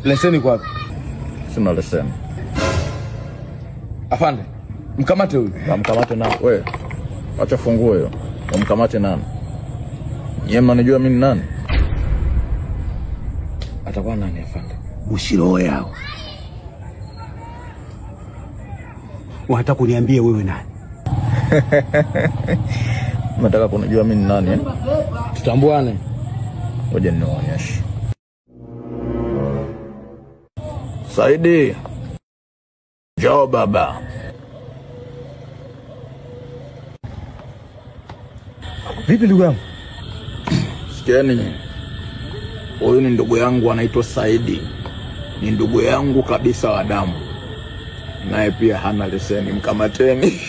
Leseni kwa wapi? Sina leseni. Afande, mkamate huyu. Mkamate nani? Wewe. Acha funguo hiyo. Mkamate nani? Yeye mnanijua mimi ni nani? Atakuwa nani afande? Bushiro yao. Unataka kuniambia wewe nani? Nataka kunijua mimi ni nani eh? Tutambuane. Ngoja niwaonyeshe. Saidi. Njoo baba. Vipi ndugu yangu? Sikieni. Huyu ni ndugu yangu anaitwa Saidi. Ni ndugu yangu kabisa wa damu. Naye pia hana leseni, mkamateni.